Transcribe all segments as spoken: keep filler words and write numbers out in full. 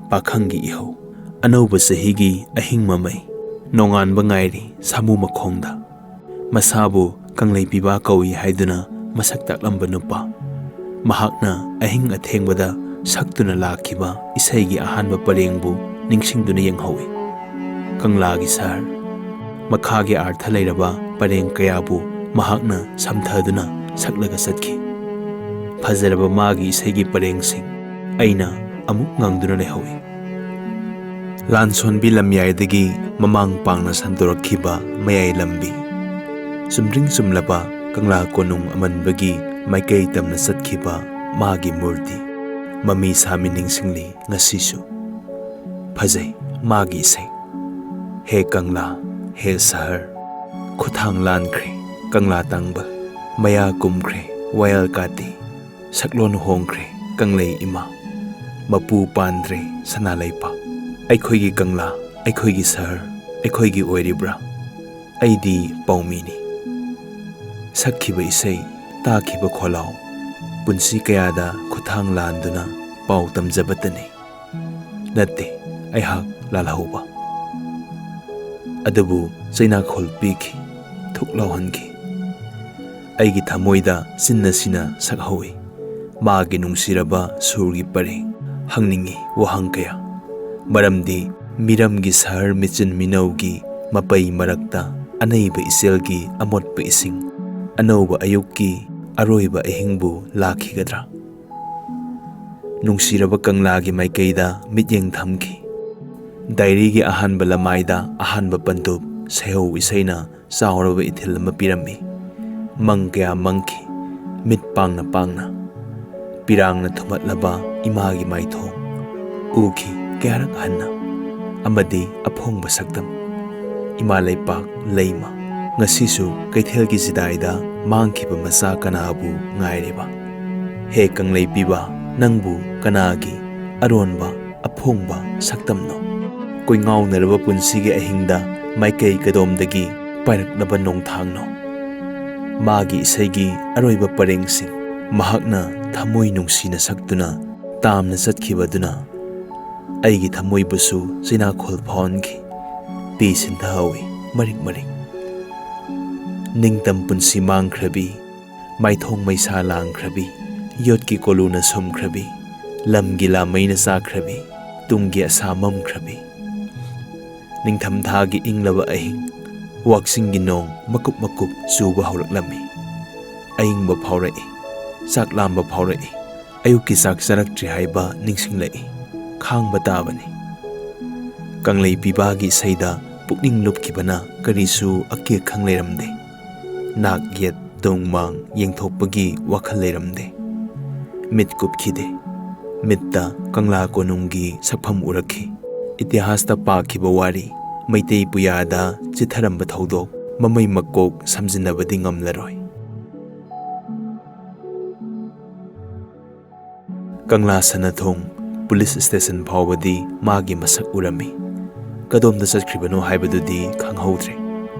ꯄꯥꯈꯪꯒꯤ ꯏꯍꯧ꯫ ꯑꯅꯧꯕ ꯆꯍꯤꯒꯤ ꯑꯍꯤꯡ ꯃꯃꯩ꯫ ꯅꯣꯡꯉꯥꯟꯕ ꯉꯥꯏꯔꯤ ꯁꯥꯃꯨ ꯃꯈꯣꯡꯗ꯫ ꯃꯁꯥꯕꯨ ꯀꯪꯂꯩ ꯄꯤꯕꯥ ꯀꯧꯏ ꯍꯥꯏꯗꯨꯅ ꯃꯁꯛ ꯇꯥꯛꯂꯝꯕ ꯅꯨꯄꯥ꯫ ꯃꯍꯥꯛꯅ ꯑꯍꯤꯡ ꯑꯊꯦꯡꯕꯗ ꯁꯛꯇꯨꯅ ꯂꯥꯛꯈꯤꯕ ꯏꯁꯩꯒꯤ ꯑꯍꯥꯟꯕ ꯄꯔꯦꯡꯕꯨ ꯅꯤꯡꯁꯤꯡꯗꯨꯅ ꯌꯦꯡꯍꯧꯏ꯫ ꯀꯪꯂꯥꯒꯤ ꯁꯍꯔ꯫ ꯃꯈꯥꯒꯤ ꯑꯥꯔꯊ ꯂꯩꯔꯕ ꯄꯔꯦꯡ ꯀꯌꯥꯕꯨ ꯃꯍꯥꯛꯅ ꯁꯝꯊꯗꯨꯅ ꯁꯛꯂꯒ ꯆꯠꯈꯤ꯫ ꯐꯖꯔꯕ ꯃꯥꯒꯤ ꯏꯁꯩꯒꯤ ꯄꯔꯦꯡꯁꯤꯡ ꯑꯩꯅ ꯑꯃꯨꯛ ꯉꯪꯗꯨꯅ ꯂꯩꯍꯧꯏ꯫ ꯂꯥꯟꯁꯣꯟꯕꯤ ꯂꯝꯌꯥꯏꯗꯒꯤ ꯃꯃꯥꯡ ꯄꯥꯡꯅ ꯁꯟꯗꯣꯔꯛꯈꯤꯕ ꯃꯌꯥꯏ ꯂꯝꯕꯤ꯫ ꯆꯨꯝꯗ꯭ꯔꯤꯡ ꯆꯨꯝꯂꯕ ꯀꯪꯂꯥ ꯀꯣꯅꯨꯡ ꯑꯃꯟꯕꯒꯤ ꯃꯥꯏꯀꯩ ꯇꯝꯅ ꯆꯠꯈꯤꯕ ꯃꯥꯒꯤ ꯃꯨꯔꯇꯤ꯫ ꯃꯃꯤ ꯁꯥꯃꯤ ꯅꯤꯡꯁꯤꯡꯂꯤ ꯉꯁꯤꯁꯨ꯫ ꯐꯖꯩ ꯃꯥꯒꯤ ꯏꯁꯩ꯫ ꯍꯦ ꯀꯪꯂꯥ, ꯍꯦ ꯁꯍꯔ꯫ ꯈꯨꯊꯥꯡ ꯂꯥꯟꯈ꯭ꯔꯦ ꯀꯪꯂꯥ ꯇꯥꯡꯕ, ꯃꯌꯥ ꯀꯨꯝꯈ꯭ꯔꯦ ꯋꯥꯌꯦꯜ ꯀꯥꯇꯤ꯫ ꯁꯛꯂꯣꯟ ꯍꯣꯡꯈ꯭ꯔꯦ ꯀꯪꯂꯩ ꯏꯃꯥ, ꯃꯄꯨ ꯄꯥꯟꯗ꯭ꯔꯦ ꯁꯅꯥ ꯂꯩꯄꯥꯛ꯫ ꯑꯩꯈꯣꯏꯒꯤ ꯀꯪꯂꯥ, ꯑꯩꯈꯣꯏꯒꯤ ꯁꯍꯔ, ꯑꯩꯈꯣꯏꯒꯤ ꯑꯣꯏꯔꯤꯕ꯭ꯔꯥ? ꯑꯩꯗꯤ ꯄꯥꯎꯃꯤꯅꯤ꯫ ꯁꯛꯈꯤꯕ ꯏꯁꯩ, ꯇꯥꯈꯤꯕ ꯈꯣꯜꯂꯥꯎ, ꯄꯨꯟꯁꯤ ꯀꯌꯥꯗ ꯈꯨꯠꯊꯥꯡ ꯂꯥꯟꯗꯨꯅ ꯄꯥꯎ ꯇꯝꯖꯕꯇꯅꯤ꯫ ꯅꯠꯇꯦ, ꯑꯩꯍꯥꯛ ꯂꯥꯜꯍꯧꯕ꯫ ꯑꯗꯨꯕꯨ ꯆꯩꯅꯥꯈꯣꯜ ꯄꯤꯈꯤ, ꯊꯨꯛ ꯂꯥꯎꯍꯟꯈꯤ꯫ ꯑꯩꯒꯤ ꯊꯃꯣꯏꯗ ꯆꯤꯟꯅ ꯁꯤꯅ ꯁꯛꯍꯧꯏ ꯃꯥꯒꯤ ꯅꯨꯡꯁꯤꯔꯕ ꯁꯨꯔꯒꯤ ꯄꯔꯦꯡ꯫ ꯍꯪꯅꯤꯡꯏ ꯋꯥꯍꯪ ꯀꯌꯥ, ꯃꯔꯝꯗꯤ ꯃꯤꯔꯝꯒꯤ ꯁꯍꯔ ꯃꯤꯆꯤꯟ ꯃꯤꯅꯧꯒꯤ ꯃꯄꯩ ꯃꯔꯛꯇ ꯑꯅꯩꯕ ꯏꯆꯦꯜꯒꯤ ꯑꯃꯣꯠꯄ ꯏꯁꯤꯡ, ꯑꯅꯧꯕ ꯑꯌꯨꯛꯀꯤ ꯑꯔꯣꯏꯕ ꯑꯍꯤꯡꯕꯨ ꯂꯥꯛꯈꯤꯒꯗ꯭ꯔꯥ? ꯅꯨꯡꯁꯤꯔꯕ ꯀꯪꯂꯥꯒꯤ ꯃꯥꯏꯀꯩꯗ ꯃꯤꯠꯌꯦꯡ ꯊꯝꯈꯤ꯫ ꯗꯥꯏꯔꯤꯒꯤ ꯑꯍꯥꯟꯕ ꯂꯃꯥꯏꯗ ꯑꯍꯥꯟꯕ ꯄꯟꯗꯨꯞ ꯁꯩꯍꯧ ꯏꯁꯩꯅ ꯆꯥꯎꯔꯕ ꯏꯊꯤꯜ ꯑꯃ ꯄꯤꯔꯝꯃꯤ꯫ ꯃꯪ ꯀꯌꯥ ꯃꯪꯈꯤ, ꯃꯤꯠ ꯄꯥꯡꯅ ꯄꯥꯡꯅ꯫ ꯄꯤꯔꯥꯡꯅ ꯊꯨꯝꯍꯠꯂꯕ ꯏꯃꯥꯒꯤ ꯃꯥꯏꯊꯣꯡ ꯎꯈꯤ ꯀꯌꯥꯔꯛ ꯍꯟꯅ, ꯑꯃꯗꯤ ꯑꯐꯣꯡꯕ ꯁꯛꯇꯝ꯫ ꯏꯃꯥ ꯂꯩꯄꯥꯛ ꯂꯩꯃ, ꯉꯁꯤꯁꯨ ꯀꯩꯊꯦꯜꯒꯤ ꯆꯤꯗꯥꯏꯗ ꯃꯥꯡꯈꯤꯕ ꯃꯆꯥ ꯀꯅꯥꯕꯨ ꯉꯥꯏꯔꯤꯕ? ꯍꯦ ꯀꯪꯂꯩ ꯄꯤꯕ, ꯅꯪꯕꯨ ꯀꯅꯥꯒꯤ ꯑꯔꯣꯟꯕ ꯑꯐꯣꯡꯕ ꯁꯛꯇꯝꯅꯣ? ꯀꯣꯏꯉꯥꯎꯅꯔꯕ ꯄꯨꯟꯁꯤꯒꯤ ꯑꯍꯤꯡꯗ ꯃꯥꯏꯀꯩ ꯀꯗꯣꯝꯗꯒꯤ ꯄꯥꯏꯔꯛꯂꯕ ꯅꯣꯡꯊꯥꯡꯅꯣ? ꯃꯥꯒꯤ ꯏꯁꯩꯒꯤ ꯑꯔꯣꯏꯕ ꯄꯔꯦꯡꯁꯤꯡ ꯃꯍꯥꯛꯅ ꯊꯃꯣꯏ ꯅꯨꯡꯁꯤꯅ ꯁꯛꯇꯨꯅ ꯇꯥꯝꯅ ꯆꯠꯈꯤꯕꯗꯨꯅ ꯑꯩꯒꯤ ꯊꯃꯣꯏꯕꯨꯁꯨ ꯆꯩꯅꯥꯈꯣꯜ ꯐꯥꯎꯍꯟꯈꯤ꯫ ꯄꯤ ꯁꯤꯟꯊꯍꯧꯏ ꯃꯔꯤꯛ ꯃꯔꯤꯛ꯫ ꯅꯤꯡꯇꯝ ꯄꯨꯟꯁꯤ ꯃꯥꯡꯈ꯭ꯔꯕꯤ, ꯃꯥꯏꯊꯣꯡ ꯃꯩꯁꯥ ꯂꯥꯡꯈ꯭ꯔꯕꯤ, ꯌꯣꯠꯀꯤ ꯀꯣꯂꯨꯅ ꯁꯨꯝꯈ꯭ꯔꯕꯤ, ꯂꯝꯒꯤ ꯂꯥꯃꯩꯅ ꯆꯥꯈ꯭ꯔꯕꯤ, ꯇꯨꯡꯒꯤ ꯑꯁꯥ ꯃꯝꯈ꯭ꯔꯕꯤ꯫ ꯅꯤꯡꯊꯝꯊꯥꯒꯤ ꯏꯪꯂꯕ ꯑꯍꯤꯡ, ꯋꯥꯛꯆꯤꯡꯒꯤ ꯅꯣꯡ ꯃꯀꯨꯞ ꯃꯀꯨꯞ ꯆꯨꯕ ꯍꯧꯔꯛꯂꯝꯃꯤ꯫ ꯑꯏꯪꯕ ꯐꯥꯎꯔꯛꯏ, ꯆꯥꯛ ꯂꯥꯝꯕ ꯐꯥꯎꯔꯛꯏ, ꯑꯌꯨꯛꯀꯤ ꯆꯥꯛ ꯆꯥꯔꯛꯇ꯭ꯔꯤ ꯍꯥꯏꯕ ꯅꯤꯡꯁꯤꯡꯂꯛꯏ꯫ ꯈꯥꯡꯕ ꯇꯥꯕꯅꯤ꯫ ꯀꯪꯂꯩ ꯄꯤꯕꯥꯒꯤ ꯏꯁꯩꯗ ꯄꯨꯛꯅꯤꯡ ꯂꯨꯞꯈꯤꯕꯅ ꯀꯔꯤꯁꯨ ꯑꯀꯤ ꯑꯈꯪ ꯂꯩꯔꯝꯗꯦ꯫ ꯅꯥꯛ ꯌꯦꯠ ꯇꯨꯡ ꯃꯥꯡ ꯌꯦꯡꯊꯣꯛꯄꯒꯤ ꯋꯥꯈꯜ ꯂꯩꯔꯝꯗꯦ꯫ ꯃꯤꯠ ꯀꯨꯞꯈꯤꯗꯦ꯫ ꯃꯤꯠꯇ ꯀꯪꯂꯥ ꯀꯣꯅꯨꯡꯒꯤ ꯁꯛꯐꯝ ꯎꯔꯛꯈꯤ꯫ ꯏꯇꯤꯍꯥꯁꯇ ꯄꯥꯈꯤꯕ ꯋꯥꯔꯤ, ꯃꯩꯇꯩ ꯄꯨꯌꯥꯗ ꯆꯤꯠꯊꯔꯝꯕ ꯊꯧꯗꯣꯛ, ꯃꯃꯩ ꯃꯀꯣꯛ ꯁꯝꯖꯤꯟꯅꯕꯗꯤ ꯉꯝꯂꯔꯣꯏ꯫ ꯀꯪꯂꯥ ꯁꯅꯥꯊꯣꯡ ꯄꯨꯂꯤꯁ ꯁ꯭ꯇꯦꯁꯟ ꯐꯥꯎꯕꯗꯤ ꯃꯥꯒꯤ ꯃꯁꯛ ꯎꯔꯝꯃꯤ꯫ ꯀꯗꯣꯝꯗ ꯆꯠꯈ꯭ꯔꯤꯕꯅꯣ ꯍꯥꯏꯕꯗꯨꯗꯤ ꯈꯪꯍꯧꯗ꯭ꯔꯦ꯫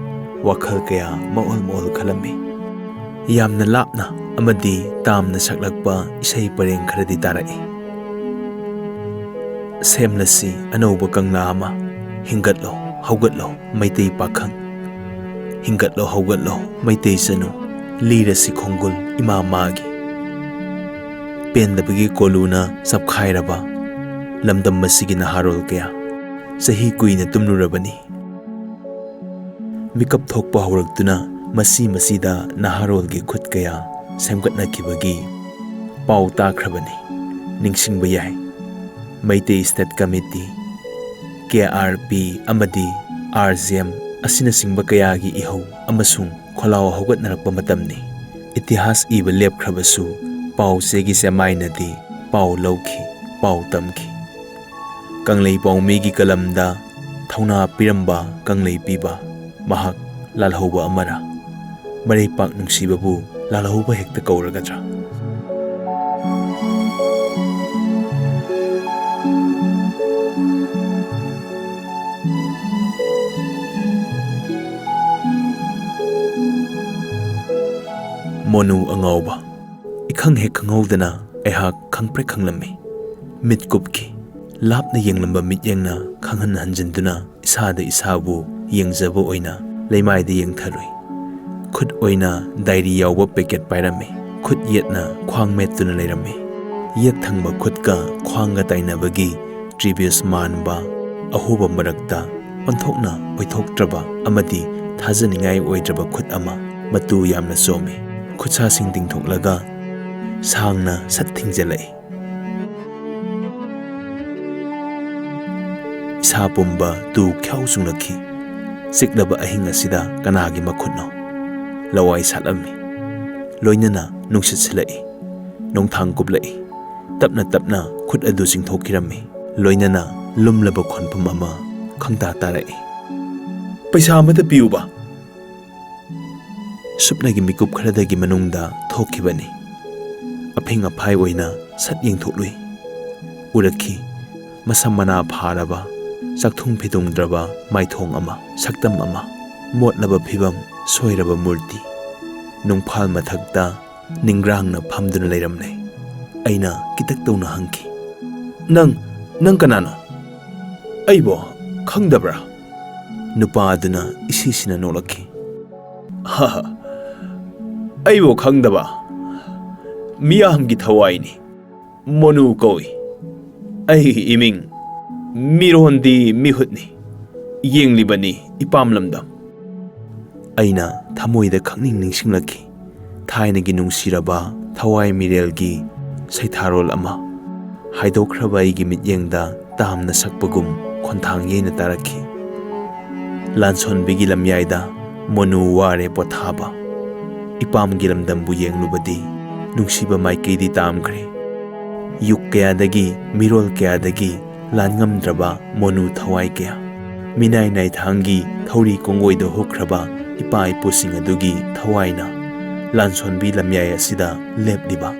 ꯋꯥꯈꯜ ꯀꯌꯥ ꯃꯑꯣꯜ ꯃꯑꯣꯜ ꯈꯜꯂꯝꯃꯤ꯫ ꯌꯥꯝꯅ ꯂꯥꯞꯅ ꯑꯃꯗꯤ ꯇꯥꯝꯅ ꯁꯛꯂꯛꯄ ꯏꯁꯩ ꯄꯔꯦꯡ ꯈꯔꯗꯤ ꯇꯥꯔꯛꯏ꯫ ꯁꯦꯝꯂꯁꯤ ꯑꯅꯧꯕ ꯀꯪꯂꯥ ꯑꯃ, ꯍꯤꯡꯒꯠꯂꯣ, ꯍꯧꯒꯠꯂꯣ, ꯃꯩꯇꯩ ꯄꯥꯈꯪ꯫ ꯍꯤꯡꯒꯠꯂꯣ, ꯍꯧꯒꯠꯂꯣ, ꯃꯩꯇꯩ ꯆꯅꯨ, ꯂꯤꯔꯁꯤ ꯈꯣꯡꯒꯨꯜ ꯏꯃꯥ ꯃꯥꯒꯤ꯫ ꯄꯦꯟꯗꯕꯒꯤ ꯀꯣꯂꯨꯅ ꯆꯞꯈꯥꯏꯔꯕ ꯂꯝꯗꯝ ꯑꯁꯤꯒꯤ ꯅꯍꯥꯔꯣꯜ ꯀꯌꯥ ꯆꯍꯤ ꯀꯨꯏꯅ ꯇꯨꯝꯂꯨꯔꯕꯅꯤ꯫ ꯃꯤꯀꯞ ꯊꯣꯛꯄ ꯍꯧꯔꯛꯇꯨꯅ ꯃꯁꯤ ꯃꯁꯤꯗ ꯅꯍꯥꯔꯣꯜꯒꯤ ꯈꯨꯠ ꯀꯌꯥ ꯁꯦꯝꯒꯠꯅꯈꯤꯕꯒꯤ ꯄꯥꯎ ꯇꯥꯈ꯭ꯔꯕꯅꯤ꯫ ꯅꯤꯡꯁꯤꯡꯕ ꯌꯥꯏ, ꯃꯩꯇꯩ ꯁ꯭ꯇꯦꯠ ꯀꯃꯤꯇꯤ, ꯀꯦ ꯑꯥꯔ ꯄꯤ ꯑꯃꯗꯤ ꯑꯥꯔ ꯖꯤ ꯑꯦꯝ ꯑꯁꯤꯅꯆꯤꯡꯕ ꯀꯌꯥꯒꯤ ꯏꯍꯧ ꯑꯃꯁꯨꯡ ꯈꯣꯜꯂꯥꯎ ꯍꯧꯒꯠꯅꯔꯛꯄ ꯃꯇꯝꯅꯤ꯫ ꯏꯇꯤꯍꯥꯁ ꯏꯕ ꯂꯦꯞꯈ꯭ꯔꯕꯁꯨ ꯄꯥꯎ ꯆꯦꯒꯤ ꯆꯦꯃꯥꯏꯅꯗꯤ ꯄꯥꯎ ꯂꯧꯈꯤ, ꯄꯥꯎ ꯇꯝꯈꯤ꯫ ꯀꯪꯂꯩ ꯄꯥꯎꯃꯤꯒꯤ ꯀꯂꯝꯗ ꯊꯧꯅꯥ ꯄꯤꯔꯝꯕ ꯀꯪꯂꯩ ꯄꯤꯕ, ꯃꯍꯥꯛ ꯂꯥꯜꯍꯧꯕ ꯑꯃꯔꯥ? ꯃꯔꯩꯄꯥꯛ ꯅꯨꯡꯁꯤꯕꯕꯨ ꯂꯥꯜꯍꯧꯕ ꯍꯦꯛꯇ ꯀꯧꯔꯒꯗ꯭ꯔꯥ? ꯃꯣꯅꯨ ꯑꯉꯥꯎꯕ꯫ ꯏꯈꯪ ꯍꯦꯛ ꯈꯪꯍꯧꯗꯅ ꯑꯩꯍꯥꯛ ꯈꯪꯄ꯭ꯔꯦꯛ ꯈꯪꯂꯝꯃꯤ꯫ ꯃꯤꯠ ꯀꯨꯞꯈꯤ꯫ ꯂꯥꯞꯅ ꯌꯦꯡꯂꯝꯕ ꯃꯤꯠꯌꯦꯡꯅ ꯈꯪꯍꯟ ꯍꯟꯖꯤꯟꯗꯨꯅ ꯏꯁꯥꯗ ꯏꯁꯥꯕꯨ ꯌꯦꯡꯖꯕ ꯑꯣꯏꯅ ꯂꯩꯃꯥꯏꯗ ꯌꯦꯡꯊꯔꯨꯏ꯫ ꯈꯨꯠ ꯑꯣꯏꯅ ꯗꯥꯏꯔꯤ ꯌꯥꯎꯕ ꯄꯦꯀꯦꯠ ꯄꯥꯏꯔꯝꯃꯤ꯫ ꯈꯨꯠ ꯌꯦꯠꯅ ꯈ꯭ꯋꯥꯡ ꯃꯦꯠꯇꯨꯅ ꯂꯩꯔꯝꯃꯤ꯫ ꯌꯦꯠ ꯊꯪꯕ ꯈꯨꯠꯀ ꯈ꯭ꯋꯥꯡꯒ ꯇꯥꯏꯅꯕꯒꯤ ꯇ꯭ꯔꯤꯕꯤꯌꯁ ꯃꯥꯟꯕ ꯑꯍꯣꯕ ꯃꯔꯛꯇ ꯑꯣꯟꯊꯣꯛꯅ ꯑꯣꯏꯊꯣꯛꯇ꯭ꯔꯕ ꯑꯃꯗꯤ ꯊꯥꯖꯅꯤꯡꯉꯥꯏ ꯑꯣꯏꯗ꯭ꯔꯕ ꯈꯨꯠ ꯑꯃ ꯃꯇꯨ ꯌꯥꯝꯅ ꯆꯣꯝꯃꯤ꯫ ꯈꯨꯠꯁꯥꯁꯤꯡ ꯇꯤꯡꯊꯣꯛꯂꯒ ꯁꯥꯡꯅ ꯁꯠ ꯊꯤꯡꯖꯤꯜꯂꯛꯏ꯫ ꯏꯁꯥ ꯄꯨꯝꯕ ꯇꯨ ꯈ꯭ꯌꯥꯎ ꯆꯨꯡꯂꯛꯈꯤ꯫ ꯆꯤꯛꯂꯕ ꯑꯍꯤꯡ ꯑꯁꯤꯗ ꯀꯅꯥꯒꯤ ꯃꯈꯨꯠꯅꯣ? ꯂꯋꯥꯏ ꯁꯥꯠꯂꯝꯃꯤ꯫ ꯂꯣꯏꯅꯅ ꯅꯨꯡꯁꯤꯠ ꯁꯤꯜꯂꯛꯏ꯫ ꯅꯣꯡꯊꯥꯡ ꯀꯨꯞꯂꯛꯏ꯫ ꯇꯞꯅ ꯇꯞꯅ ꯈꯨꯠ ꯑꯗꯨ ꯆꯤꯡꯊꯣꯛꯈꯤꯔꯝꯃꯤ꯫ ꯂꯣꯏꯅꯅ ꯂꯨꯝꯂꯕ ꯈꯣꯟꯐꯝ ꯑꯃ ꯈꯪꯇꯥ ꯇꯥꯔꯛꯏ꯫ "ꯄꯩꯁꯥ ꯑꯃꯇ ꯄꯤꯌꯨꯕ!" ꯁꯨꯞꯅꯒꯤ ꯃꯤꯀꯨꯞ ꯈꯔꯗꯒꯤ ꯃꯅꯨꯡꯗ ꯊꯣꯛꯈꯤꯕꯅꯤ꯫ ꯑꯐꯤꯡ ꯑꯐꯥꯏ ꯑꯣꯏꯅ ꯁꯠ ꯌꯦꯡꯊꯣꯛꯂꯨꯏ꯫ ꯎꯔꯛꯈꯤ ꯃꯁꯝ ꯃꯅꯥ ꯐꯥꯔꯕ, ꯆꯥꯛꯊꯨꯡ ꯐꯤꯊꯨꯡꯗ꯭ꯔꯕ ꯃꯥꯏꯊꯣꯡ ꯑꯃ, ꯁꯛꯇꯝ ꯑꯃ, ꯃꯣꯠꯂꯕ ꯐꯤꯕꯝ, ꯁꯣꯏꯔꯕ ꯃꯨꯔꯇꯤ꯫ ꯅꯨꯡꯐꯥꯜ ꯃꯊꯛꯇ ꯅꯤꯡꯒ꯭ꯔꯥꯡꯅ ꯐꯝꯗꯨꯅ ꯂꯩꯔꯝꯂꯦ꯫ ꯑꯩꯅ ꯀꯤꯇꯛ ꯇꯧꯅ ꯍꯪꯈꯤ, "ꯅꯪ, ꯅꯪ ꯀꯅꯥꯅꯣ? ꯑꯩꯕꯣ ꯈꯪꯗꯕ꯭ꯔꯥ?" ꯅꯨꯄꯥ ꯑꯗꯨꯅ ꯏꯁꯤꯁꯤꯅ ꯅꯣꯛꯂꯛꯈꯤ꯫ "ꯍꯥ, ꯑꯩꯕꯨ ꯈꯪꯗꯕ? ꯃꯤꯌꯥꯝꯒꯤ ꯊꯋꯥꯏꯅꯤ꯫ ꯃꯣꯅꯨ ꯀꯧꯏ꯫ ꯑꯩꯒꯤ ꯏꯃꯤꯡ ꯃꯤꯔꯣꯟꯗꯤ ꯃꯤꯍꯨꯠꯅꯤ꯫ ꯌꯦꯡꯂꯤꯕꯅꯤ ꯏꯄꯥꯝ ꯂꯝꯗꯝ꯫" ꯑꯩꯅ ꯊꯃꯣꯏꯗ ꯈꯪꯅꯤꯡ ꯅꯤꯡꯁꯤꯡꯂꯛꯈꯤ꯫ ꯊꯥꯏꯅꯒꯤ ꯅꯨꯡꯁꯤꯔꯕ ꯊꯋꯥꯏ ꯃꯤꯔꯦꯜꯒꯤ ꯁꯩꯊꯥꯔꯣꯜ ꯑꯃ ꯍꯥꯏꯗꯣꯛꯈ꯭ꯔꯕ ꯑꯩꯒꯤ ꯃꯤꯠꯌꯦꯡꯗ ꯇꯥꯝꯅ ꯁꯛꯄꯒꯨꯝ ꯈꯣꯟꯊꯥꯡ ꯌꯩꯅ ꯇꯥꯔꯛꯈꯤ꯫ ꯂꯥꯟꯁꯣꯟꯕꯤꯒꯤ ꯂꯝꯌꯥꯏꯗ ꯃꯣꯅꯨ ꯋꯥꯔꯦ ꯄꯣꯊꯥꯕ꯫ ꯏꯄꯥꯝꯒꯤ ꯂꯝꯗꯝꯕꯨ ꯌꯦꯡꯂꯨꯕꯗꯤ ꯅꯨꯡꯁꯤꯕ ꯃꯥꯏꯀꯩꯗꯤ ꯇꯥꯝꯈ꯭ꯔꯦ꯫ ꯌꯨꯒ ꯀꯌꯥꯗꯒꯤ, ꯃꯤꯔꯣꯜ ꯀꯌꯥꯗꯒꯤ ꯂꯥꯟ ꯉꯝꯗ꯭ꯔꯕ ꯃꯣꯅꯨ ꯊꯋꯥꯏ ꯀꯌꯥ, ꯃꯤꯅꯥꯏ ꯅꯥꯏꯊꯥꯡꯒꯤ ꯊꯧꯔꯤ ꯀꯣꯡꯒꯣꯏꯗ ꯍꯨꯛꯈ꯭ꯔꯕ ꯏꯄꯥ ꯏꯄꯨꯁꯤꯡ ꯑꯗꯨꯒꯤ ꯊꯋꯥꯏꯅ ꯂꯥꯟꯁꯣꯟꯕꯤ ꯂꯝꯌꯥꯏ ꯑꯁꯤꯗ ꯂꯦꯞꯂꯤꯕ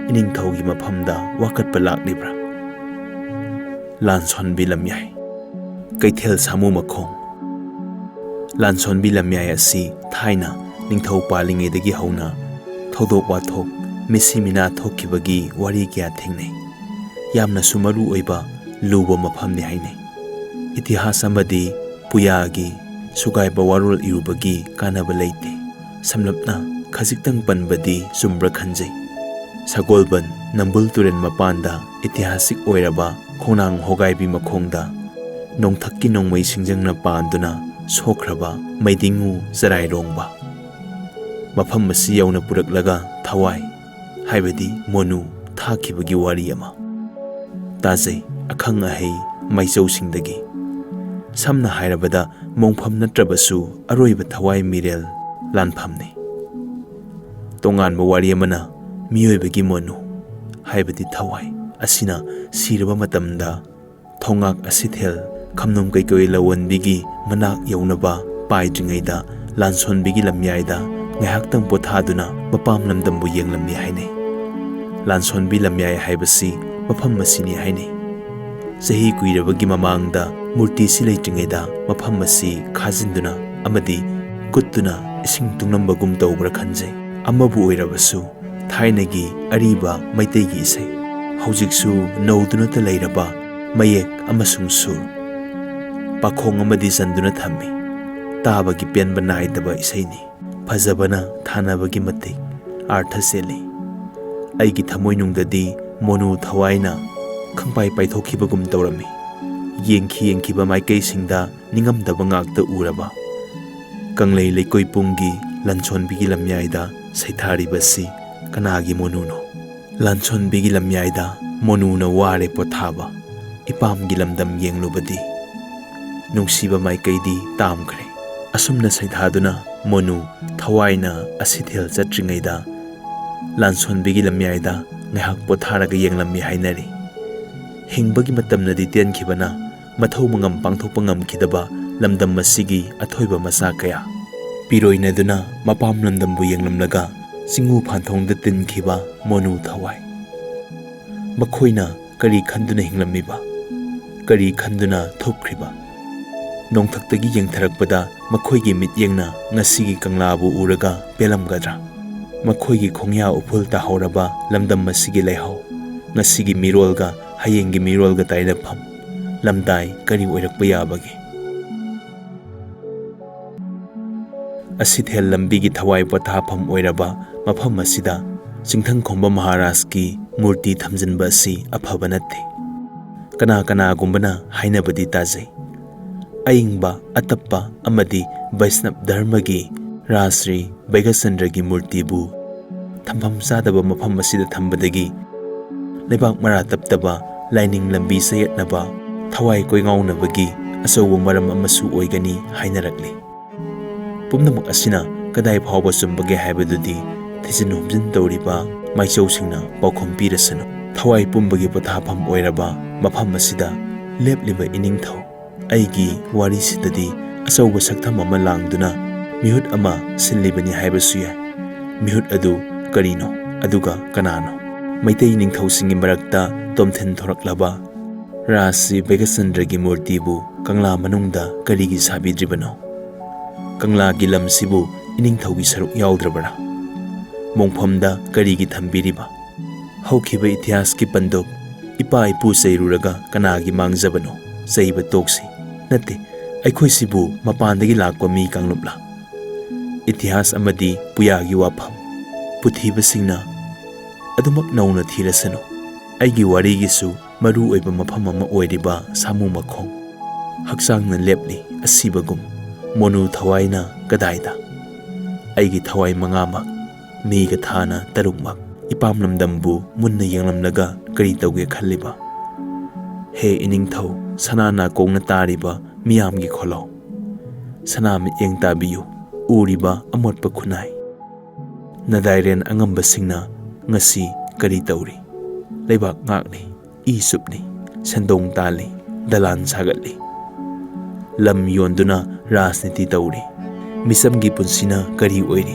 ꯏꯅꯤꯡꯊꯧꯒꯤ ꯃꯐꯝꯗ ꯋꯥꯀꯠꯄ ꯂꯥꯛꯂꯤꯕ꯭ꯔꯥ? ꯂꯥꯟꯁꯣꯟꯕꯤ ꯂꯝꯌꯥꯏ꯫ ꯀꯩꯊꯦꯜ ꯁꯥꯃꯨ ꯃꯈꯣꯡ꯫ ꯂꯥꯟꯁꯣꯟꯕꯤ ꯂꯝꯌꯥꯏ ꯑꯁꯤ ꯊꯥꯏꯅ ꯅꯤꯡꯊꯧ ꯄꯥꯜꯂꯤꯉꯩꯗꯒꯤ ꯍꯧꯅ ꯊꯧꯗꯣꯛ ꯋꯥꯊꯣꯛ, ꯃꯤꯁꯤ ꯃꯤꯅꯥ ꯊꯣꯛꯈꯤꯕꯒꯤ ꯋꯥꯔꯤ ꯀꯌꯥ ꯊꯦꯡꯅꯩ꯫ ꯌꯥꯝꯅꯁꯨ ꯃꯔꯨ ꯑꯣꯏꯕ ꯂꯨꯕ ꯃꯐꯝꯅꯤ ꯍꯥꯏꯅꯩ꯫ ꯏꯇꯤꯍꯥꯁ ꯑꯃꯗꯤ ꯄꯨꯌꯥꯒꯤ ꯁꯨꯒꯥꯏꯕ ꯋꯥꯔꯣꯜ ꯏꯔꯨꯕꯒꯤ ꯀꯥꯟꯅꯕ ꯂꯩꯇꯦ꯫ ꯁꯝꯂꯞꯅ ꯈꯖꯤꯛꯇꯪ ꯄꯟꯕꯗꯤ ꯆꯨꯝꯕ꯭ꯔꯥ ꯈꯟꯖꯩ꯫ ꯁꯒꯣꯜꯕꯟ ꯅꯝꯕꯨꯜ ꯇꯨꯔꯦꯜ ꯃꯄꯥꯟꯗ ꯏꯇꯤꯍꯥꯁꯤꯛ ꯑꯣꯏꯔꯕ ꯈꯣꯡꯅꯥꯡ ꯍꯣꯒꯥꯏꯕꯤ ꯃꯈꯣꯡꯗ ꯅꯣꯡꯊꯛꯀꯤ ꯅꯣꯡꯃꯩ ꯁꯤꯡꯖꯪꯅ ꯄꯥꯟꯗꯨꯅ ꯁꯣꯛꯈ꯭ꯔꯕ ꯃꯩꯗꯤꯡꯉꯨ ꯆꯔꯥꯏꯔꯣꯡꯕ ꯃꯐꯝ ꯑꯁꯤ ꯌꯧꯅ ꯄꯨꯔꯛꯂꯒ ꯊꯋꯥꯏ, ꯍꯥꯏꯕꯗꯤ ꯃꯣꯅꯨ, ꯊꯥꯈꯤꯕꯒꯤ ꯋꯥꯔꯤ ꯑꯃ ꯇꯥꯖꯩ ꯑꯈꯪ ꯑꯍꯩ ꯃꯥꯏꯆꯧꯁꯤꯡꯗꯒꯤ꯫ ꯁꯝꯅ ꯍꯥꯏꯔꯕꯗ, ꯃꯣꯡꯐꯝ ꯅꯠꯇ꯭ꯔꯕꯁꯨ ꯑꯔꯣꯏꯕ ꯊꯋꯥꯏ ꯃꯤꯔꯦꯜ ꯂꯥꯟꯐꯝꯅꯤ꯫ ꯇꯣꯉꯥꯟꯕ ꯋꯥꯔꯤ ꯑꯃꯅ ꯃꯤꯑꯣꯏꯕꯒꯤ ꯃꯣꯅꯨ, ꯍꯥꯏꯕꯗꯤ ꯊꯋꯥꯏ ꯑꯁꯤꯅ ꯁꯤꯔꯕ ꯃꯇꯝꯗ ꯊꯣꯉꯥꯛ ꯑꯁꯤꯊꯦꯜ ꯈꯝꯅꯨꯡ ꯀꯩꯀꯣꯏ ꯂꯧꯋꯟꯕꯤꯒꯤ ꯃꯅꯥꯛ ꯌꯧꯅꯕ ꯄꯥꯏꯗ꯭ꯔꯤꯉꯩꯗ ꯂꯥꯟꯁꯣꯟꯕꯤꯒꯤ ꯂꯝꯌꯥꯏꯗ ꯉꯥꯏꯍꯥꯛꯇꯪ ꯄꯣꯊꯥꯗꯨꯅ ꯃꯄꯥꯝ ꯂꯝꯗꯝꯕꯨ ꯌꯦꯡꯂꯝꯃꯤ ꯍꯥꯏꯅꯩ꯫ ꯂꯥꯟꯁꯣꯟꯕꯤ ꯂꯝꯌꯥꯏ ꯍꯥꯏꯕꯁꯤ ꯃꯐꯝ ꯑꯁꯤꯅꯤ ꯍꯥꯏꯅꯩ꯫ ꯆꯍꯤ ꯀꯨꯏꯔꯕꯒꯤ ꯃꯃꯥꯡꯗ ꯃꯨꯔꯇꯤꯁꯤ ꯂꯩꯇ꯭ꯔꯤꯉꯩꯗ ꯃꯐꯝ ꯑꯁꯤ ꯈꯥꯖꯤꯟꯗꯨꯅ ꯑꯃꯗꯤ ꯀꯨꯠꯇꯨꯅ ꯏꯁꯤꯡ ꯇꯨꯡꯂꯝꯕꯒꯨꯝ ꯇꯧꯕ꯭ꯔꯥ ꯈꯟꯖꯩ꯫ ꯑꯃꯕꯨ ꯑꯣꯏꯔꯕꯁꯨ, ꯊꯥꯏꯅꯒꯤ ꯑꯔꯤꯕ ꯃꯩꯇꯩꯒꯤ ꯏꯁꯩ, ꯍꯧꯖꯤꯛꯁꯨ ꯅꯧꯗꯨꯅꯇ ꯂꯩꯔꯕ ꯃꯌꯦꯛ ꯑꯃꯁꯨꯡ ꯁꯨꯔ, ꯄꯥꯈꯣꯡ ꯑꯃꯗꯤ ꯆꯟꯗꯨꯅ ꯊꯝꯃꯤ꯫ ꯇꯥꯕꯒꯤ ꯄꯦꯟꯕ ꯅꯥꯏꯗꯕ ꯏꯁꯩꯅꯤ꯫ ꯐꯖꯕꯅ ꯊꯥꯅꯕꯒꯤ ꯃꯇꯤꯛ ꯑꯥꯔꯊ ꯆꯦꯜꯂꯤ꯫ ꯑꯩꯒꯤ ꯊꯃꯣꯏꯅꯨꯡꯗꯗꯤ ꯃꯣꯅꯨ ꯊꯋꯥꯏꯅ ꯈꯪꯄꯥꯏ ꯄꯥꯏꯊꯣꯛꯈꯤꯕꯒꯨꯝ ꯇꯧꯔꯝꯃꯤ꯫ ꯌꯦꯡꯈꯤ ꯌꯦꯡꯈꯤꯕ ꯃꯥꯏꯀꯩꯁꯤꯡꯗ ꯅꯤꯡꯉꯝꯗꯕ ꯉꯥꯛꯇ ꯎꯔꯕ꯫ ꯀꯪꯂꯩ ꯂꯩꯀꯣꯏ ꯄꯨꯡꯒꯤ ꯂꯟꯁꯣꯟꯕꯤꯒꯤ ꯂꯝꯌꯥꯏꯗ ꯁꯩꯊꯥꯔꯤꯕꯁꯤ ꯀꯅꯥꯒꯤ ꯃꯣꯅꯨꯅꯣ? ꯂꯥꯟꯁꯣꯟꯕꯤꯒꯤ ꯂꯝꯌꯥꯏꯗ ꯃꯣꯅꯨꯅ ꯋꯥꯔꯦ ꯄꯣꯊꯥꯕ, ꯏꯄꯥꯝꯒꯤ ꯂꯝꯗꯝ ꯌꯦꯡꯂꯨꯕꯗꯤ꯫ ꯅꯨꯡꯁꯤꯕ ꯃꯥꯏꯀꯩꯗꯤ ꯇꯥꯝꯈ꯭ꯔꯦ꯫ ꯑꯁꯨꯝꯅ ꯁꯩꯊꯥꯗꯨꯅ ꯃꯣꯅꯨ ꯊꯋꯥꯏꯅ ꯑꯁꯤꯊꯦꯜ ꯆꯠꯇ꯭ꯔꯤꯉꯩꯗ ꯂꯥꯟꯁꯣꯟꯕꯤꯒꯤ ꯂꯝꯌꯥꯏꯗ ꯉꯥꯏꯍꯥꯛ ꯄꯣꯊꯥꯔꯒ ꯌꯦꯡꯂꯝꯃꯤ ꯍꯥꯏꯅꯔꯤ꯫ ꯍꯤꯡꯕꯒꯤ ꯃꯇꯝꯅꯗꯤ ꯇꯦꯟꯈꯤꯕꯅ ꯃꯊꯧ ꯃꯉꯝ ꯄꯥꯡꯊꯣꯛꯄ ꯉꯝꯈꯤꯗꯕ ꯂꯝꯗꯝ ꯑꯁꯤꯒꯤ ꯑꯊꯣꯏꯕ ꯃꯆꯥ ꯀꯌꯥ ꯄꯤꯔꯣꯏꯅꯗꯨꯅ ꯃꯄꯥꯝ ꯂꯝꯗꯝꯕꯨ ꯌꯦꯡꯂꯝꯂꯒ ꯆꯤꯡꯉꯨ ꯐꯥꯟꯊꯣꯡꯗ ꯇꯤꯟꯈꯤꯕ ꯃꯣꯅꯨ ꯊꯋꯥꯏ꯫ ꯃꯈꯣꯏꯅ ꯀꯔꯤ ꯈꯟꯗꯨꯅ ꯍꯤꯡꯂꯝꯃꯤꯕ? ꯀꯔꯤ ꯈꯟꯗꯨꯅ ꯊꯣꯛꯈ꯭ꯔꯤꯕ? ꯅꯣꯡꯊꯛꯇꯒꯤ ꯌꯦꯡꯊꯔꯛꯄꯗ ꯃꯈꯣꯏꯒꯤ ꯃꯤꯠꯌꯦꯡꯅ ꯉꯁꯤꯒꯤ ꯀꯪꯂꯥꯕꯨ ꯎꯔꯒ ꯄꯦꯜꯂꯝꯒꯗ꯭ꯔꯥ? ꯃꯈꯣꯏꯒꯤ ꯈꯣꯡꯌꯥ ꯎꯐꯨꯜ ꯇꯥꯍꯧꯔꯕ ꯂꯝꯗꯝ ꯑꯁꯤꯒꯤ ꯂꯩꯍꯥꯎ, ꯉꯁꯤꯒꯤ ꯃꯤꯔꯣꯜꯒ ꯍꯌꯦꯡꯒꯤ ꯃꯤꯔꯣꯜꯒ ꯇꯥꯏꯅꯐꯝ, ꯂꯝꯗꯥꯏ ꯀꯔꯤ ꯑꯣꯏꯔꯛꯄ ꯌꯥꯕꯒꯦ? ꯑꯁꯤꯊꯦꯜ ꯂꯝꯕꯤꯒꯤ ꯊꯋꯥꯏ ꯄꯣꯊꯥꯐꯝ ꯑꯣꯏꯔꯕ ꯃꯐꯝ ꯑꯁꯤꯗ ꯆꯤꯡꯊꯪ ꯈꯣꯝꯕ ꯃꯍꯥꯔꯥꯖꯀꯤ ꯃꯨꯔꯇꯤ ꯊꯝꯖꯤꯟꯕ ꯑꯁꯤ ꯑꯐꯕ ꯅꯠꯇꯦ꯫ ꯀꯅꯥ ꯀꯅꯥꯒꯨꯝꯕꯅ ꯍꯥꯏꯅꯕꯗꯤ ꯇꯥꯖꯩ꯫ ꯑꯏꯪꯕ, ꯑꯇꯞꯄ ꯑꯃꯗꯤ ꯕꯩꯁꯅꯕ ꯙꯔꯃꯒꯤ ꯔꯥꯖ ꯁ꯭ꯔꯤ ꯕꯩꯒꯆꯟꯗ꯭ꯔꯒꯤ ꯃꯨꯔꯇꯤꯕꯨ ꯊꯝꯐꯝ ꯆꯥꯗꯕ ꯃꯐꯝ ꯑꯁꯤꯗ ꯊꯝꯕꯗꯒꯤ ꯂꯩꯕꯥꯛ ꯃꯔꯥ ꯇꯞꯇꯕ ꯂꯥꯏꯅꯤꯡ ꯂꯝꯕꯤ ꯆꯌꯦꯠꯅꯕ, ꯊꯋꯥꯏ ꯀꯣꯏꯉꯥꯎꯅꯕꯒꯤ ꯑꯆꯧꯕ ꯃꯔꯝ ꯑꯃꯁꯨ ꯑꯣꯏꯒꯅꯤ ꯍꯥꯏꯅꯔꯛꯂꯤ꯫ ꯄꯨꯝꯅꯃꯛ ꯑꯁꯤꯅ ꯀꯗꯥꯏ ꯐꯥꯎꯕ ꯆꯨꯝꯕꯒꯦ ꯍꯥꯏꯕꯗꯨꯗꯤ ꯊꯤꯖꯤꯟ ꯍꯨꯝꯖꯤꯟ ꯇꯧꯔꯤꯕ ꯃꯥꯏꯆꯧꯁꯤꯡꯅ ꯄꯥꯎꯈꯨꯝ ꯄꯤꯔꯁꯅꯨ꯫ ꯊꯋꯥꯏ ꯄꯨꯝꯕꯒꯤ ꯄꯣꯊꯥꯐꯝ ꯑꯣꯏꯔꯕ ꯃꯐꯝ ꯑꯁꯤꯗ ꯂꯦꯞꯂꯤꯕ ꯏꯅꯤꯡꯊꯧ ꯑꯩꯒꯤ ꯋꯥꯔꯤꯁꯤꯗꯗꯤ ꯑꯆꯧꯕ ꯁꯛꯊꯝ ꯑꯃ ꯂꯥꯡꯗꯨꯅ ꯃꯤꯍꯨꯠ ꯑꯃ ꯁꯤꯜꯂꯤꯕꯅꯤ ꯍꯥꯏꯕꯁꯨ ꯌꯥꯏ꯫ ꯃꯤꯍꯨꯠ ꯑꯗꯨ ꯀꯔꯤꯅꯣ? ꯑꯗꯨꯒ ꯀꯅꯥꯅꯣ? ꯃꯩꯇꯩ ꯅꯤꯡꯊꯧꯁꯤꯡꯒꯤ ꯃꯔꯛꯇ ꯇꯣꯝꯊꯤꯟ ꯊꯣꯔꯛꯂꯕ ꯔꯥꯖ ꯁ꯭ꯔꯤ ꯕꯩꯒꯆꯟꯗ꯭ꯔꯒꯤ ꯃꯨꯔꯇꯤꯕꯨ ꯀꯪꯂꯥ ꯃꯅꯨꯡꯗ ꯀꯔꯤꯒꯤ ꯁꯥꯕꯤꯗ꯭ꯔꯤꯕꯅꯣ? ꯀꯪꯂꯥꯒꯤ ꯂꯝꯁꯤꯕꯨ ꯏꯅꯤꯡꯊꯧꯒꯤ ꯁꯔꯨꯛ ꯌꯥꯎꯗ꯭ꯔꯕꯔꯥ? ꯃꯣꯡꯐꯝꯗ ꯀꯔꯤꯒꯤ ꯊꯝꯕꯤꯔꯤꯕ? ꯍꯧꯈꯤꯕ ꯏꯇꯤꯍꯥꯁꯀꯤ ꯄꯟꯗꯨꯞ ꯏꯄꯥ ꯏꯄꯨ ꯆꯩꯔꯨꯔꯒ ꯀꯅꯥꯒꯤ ꯃꯥꯡꯖꯕꯅꯣ? ꯆꯩꯕ ꯇꯣꯛꯁꯤ꯫ ꯅꯠꯇꯦ, ꯑꯩꯈꯣꯏꯁꯤꯕꯨ ꯃꯄꯥꯟꯗꯒꯤ ꯂꯥꯛꯄ ꯃꯤ ꯀꯥꯡꯂꯨꯞꯂꯥ? ꯏꯇꯤꯍꯥꯁ ꯑꯃꯗꯤ ꯄꯨꯌꯥꯒꯤ ꯋꯥꯐꯝ ꯄꯨꯊꯤꯕꯁꯤꯡꯅ ꯑꯗꯨꯃꯛ ꯅꯧꯅ ꯊꯤꯔꯁꯅꯨ꯫ ꯑꯩꯒꯤ ꯋꯥꯔꯤꯒꯤꯁꯨ ꯃꯔꯨ ꯑꯣꯏꯕ ꯃꯐꯝ ꯑꯃ ꯑꯣꯏꯔꯤꯕ ꯁꯥꯃꯨ ꯃꯈꯣꯡ꯫ ꯍꯛꯆꯥꯡꯅ ꯂꯦꯞꯂꯤ ꯑꯁꯤꯕꯒꯨꯝ, ꯃꯣꯅꯨ ꯊꯋꯥꯏꯅ ꯀꯗꯥꯏꯗ? ꯑꯩꯒꯤ ꯊꯋꯥꯏ ꯃꯉꯥꯃꯛ, ꯃꯦꯒ ꯊꯥꯅ ꯇꯔꯨꯛꯃꯛ, ꯏꯄꯥꯝ ꯂꯝꯗꯝꯕꯨ ꯃꯨꯟꯅ ꯌꯦꯡꯂꯝꯂꯒ ꯀꯔꯤ ꯇꯧꯒꯦ ꯈꯜꯂꯤꯕ? ꯍꯦ ꯏꯅꯤꯡꯊꯧ, ꯁꯅꯥ ꯅꯥꯀꯣꯡꯅ ꯇꯥꯔꯤꯕ ꯃꯤꯌꯥꯝꯒꯤ ꯈꯣꯜꯂꯥꯎ, ꯁꯅꯥ ꯃꯤꯠꯌꯦꯡ ꯇꯥꯕꯤꯌꯨ, ꯎꯔꯤꯕ ꯑꯃꯣꯠꯄ ꯈꯨꯟꯅꯥꯏ꯫ ꯅꯗꯥꯏꯔꯦꯟ ꯑꯉꯝꯕꯁꯤꯡꯅ ꯉꯁꯤ ꯀꯔꯤ ꯇꯧꯔꯤ? ꯂꯩꯕꯥꯛ ꯉꯥꯛꯂꯤ, ꯏ ꯆꯨꯞꯂꯤ, ꯁꯦꯟꯗꯣꯡ ꯇꯥꯜꯂꯤ, ꯗꯂꯥꯟ ꯁꯥꯒꯠꯂꯤ꯫ ꯂꯝ ꯌꯣꯟꯗꯨꯅ ꯔꯥꯖꯅꯤꯇꯤ ꯇꯧꯔꯤ꯫ ꯃꯤꯆꯝꯒꯤ ꯄꯨꯟꯁꯤꯅ ꯀꯔꯤ ꯑꯣꯏꯔꯤ?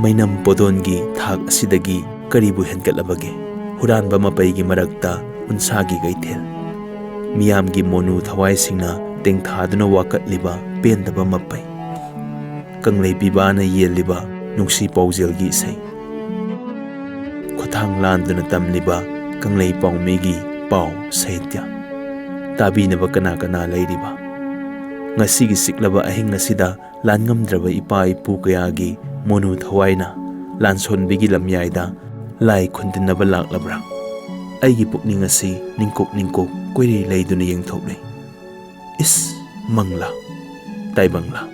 ꯃꯩꯅꯝ ꯄꯣꯗꯣꯟꯒꯤ ꯊꯥꯛ ꯑꯁꯤꯗꯒꯤ ꯀꯔꯤꯕꯨ ꯍꯦꯟꯒꯠꯂꯕꯒꯦ? ꯍꯨꯔꯥꯟꯕ ꯃꯄꯩꯒꯤ ꯃꯔꯛꯇ ꯎꯟꯁꯥꯒꯤ ꯀꯩꯊꯦꯜ꯫ ꯃꯤꯌꯥꯝꯒꯤ ꯃꯣꯅꯨ ꯊꯋꯥꯏꯁꯤꯡꯅ ꯇꯦꯡꯊꯥꯗꯨꯅ ꯋꯥꯀꯠꯂꯤꯕ ꯄꯦꯟꯗꯕ ꯃꯄꯩ꯫ ꯀꯪꯂꯩ ꯄꯤꯕꯥꯅ ꯌꯦꯜꯂꯤꯕ ꯅꯨꯡꯁꯤ ꯄꯥꯎꯖꯦꯜꯒꯤ ꯏꯁꯩ꯫ ꯈꯨꯠꯊꯥꯡ ꯂꯥꯟꯗꯨꯅ ꯇꯝꯂꯤꯕ ꯀꯪꯂꯩ ꯄꯥꯎꯃꯤꯒꯤ ꯄꯥꯎ ꯁꯥꯍꯤꯇ꯭ꯌ꯫ ꯇꯥꯕꯤꯅꯕ ꯀꯅꯥ ꯀꯅꯥ ꯂꯩꯔꯤꯕ? ꯉꯁꯤꯒꯤ ꯆꯤꯛꯂꯕ ꯑꯍꯤꯡ ꯑꯁꯤꯗ ꯂꯥꯟꯉꯝꯗ꯭ꯔꯕ ꯏꯄꯥ ꯏꯄꯨ ꯀꯌꯥꯒꯤ ꯃꯣꯅꯨ ꯊꯋꯥꯏꯅ ꯂꯥꯟꯁꯣꯟꯕꯤꯒꯤ ꯂꯝꯌꯥꯏꯗ ꯂꯥꯏ ꯈꯨꯟꯗꯤꯟꯅꯕ ꯂꯥꯛꯂꯕ꯭ꯔꯥ? ꯑꯩꯒꯤ ꯄꯨꯛꯅꯤꯡ ꯑꯁꯤ ꯅꯤꯡꯀꯣꯛ ꯅꯤꯡꯀꯣꯛ ꯀꯣꯏꯔꯤ ꯂꯩꯗꯨꯅ ꯌꯦꯡꯊꯣꯛꯂꯤ꯫ ꯏꯁ, ꯃꯪꯂꯥ! ꯇꯥꯏꯕꯪꯂꯥ!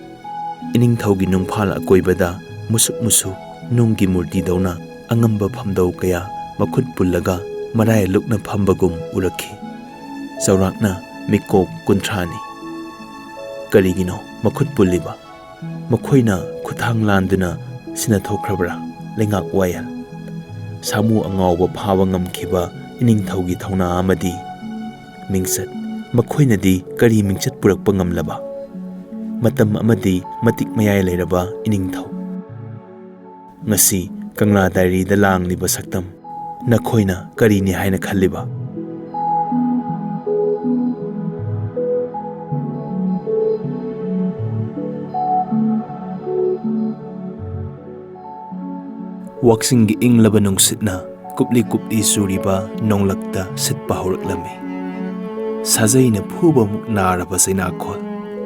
ꯏꯅꯤꯡꯊꯧꯒꯤ ꯅꯨꯡꯐꯥꯜ ꯑꯀꯣꯏꯕꯗ ꯃꯨꯁꯨꯛ ꯃꯨꯁꯨꯛ ꯅꯨꯡꯒꯤ ꯃꯨꯔꯇꯤꯗꯧꯅ ꯑꯉꯝꯕ ꯐꯝꯗꯧ ꯀꯌꯥ ꯃꯈꯨꯠ ꯄꯨꯜꯂꯒ ꯃꯔꯥꯏ ꯂꯨꯛꯅ ꯐꯝꯕꯒꯨꯝ ꯎꯔꯛꯈꯤ꯫ ꯆꯥꯎꯔꯥꯛꯅ ꯃꯤꯀꯣꯛ ꯀꯨꯟꯊ꯭ꯔꯥꯅꯤ꯫ ꯀꯔꯤꯒꯤꯅꯣ ꯃꯈꯨꯠ ꯄꯨꯜꯂꯤꯕ? ꯃꯈꯣꯏꯅ ꯈꯨꯠꯊꯥꯡ ꯂꯥꯟꯗꯨꯅ ꯁꯤꯟꯅꯊꯣꯛꯈ꯭ꯔꯕ꯭ꯔꯥ? ꯂꯩꯉꯥꯛ ꯋꯥꯌꯦꯜ꯫ ꯁꯥꯃꯨ ꯑꯉꯥꯎꯕ ꯐꯥꯕ ꯉꯝꯈꯤꯕ ꯏꯅꯤꯡꯊꯧꯒꯤ ꯊꯧꯅꯥ ꯑꯃꯗꯤ ꯃꯤꯡꯆꯠ꯫ ꯃꯈꯣꯏꯅꯗꯤ ꯀꯔꯤ ꯃꯤꯡꯆꯠ ꯄꯨꯔꯛꯄ ꯉꯝꯂꯕ? ꯃꯇꯝ ꯑꯃꯗꯤ ꯃꯇꯤꯛ ꯃꯌꯥꯏ ꯂꯩꯔꯕ ꯏꯅꯤꯡꯊꯧ꯫ ꯉꯁꯤ ꯀꯪꯂꯥ ꯗꯥꯏꯔꯤꯗ ꯂꯥꯡꯂꯤꯕ ꯁꯛꯇꯝ ꯅꯈꯣꯏꯅ ꯀꯔꯤꯅꯤ ꯍꯥꯏꯅ ꯈꯜꯂꯤꯕ? ꯋꯥꯛꯆꯤꯡꯒꯤ ꯏꯪꯂꯕ ꯅꯨꯡꯁꯤꯠꯅ ꯀꯨꯞꯂꯤ ꯀꯨꯞꯂꯤ ꯆꯨꯔꯤꯕ ꯅꯣꯡꯂꯛꯇ ꯁꯤꯠꯄ ꯍꯧꯔꯛꯂꯝꯃꯤ꯫ ꯁꯥꯖꯩꯅ ꯐꯨꯕꯃꯨꯛ ꯅꯥꯔꯕ ꯆꯩꯅꯥꯈꯣꯜ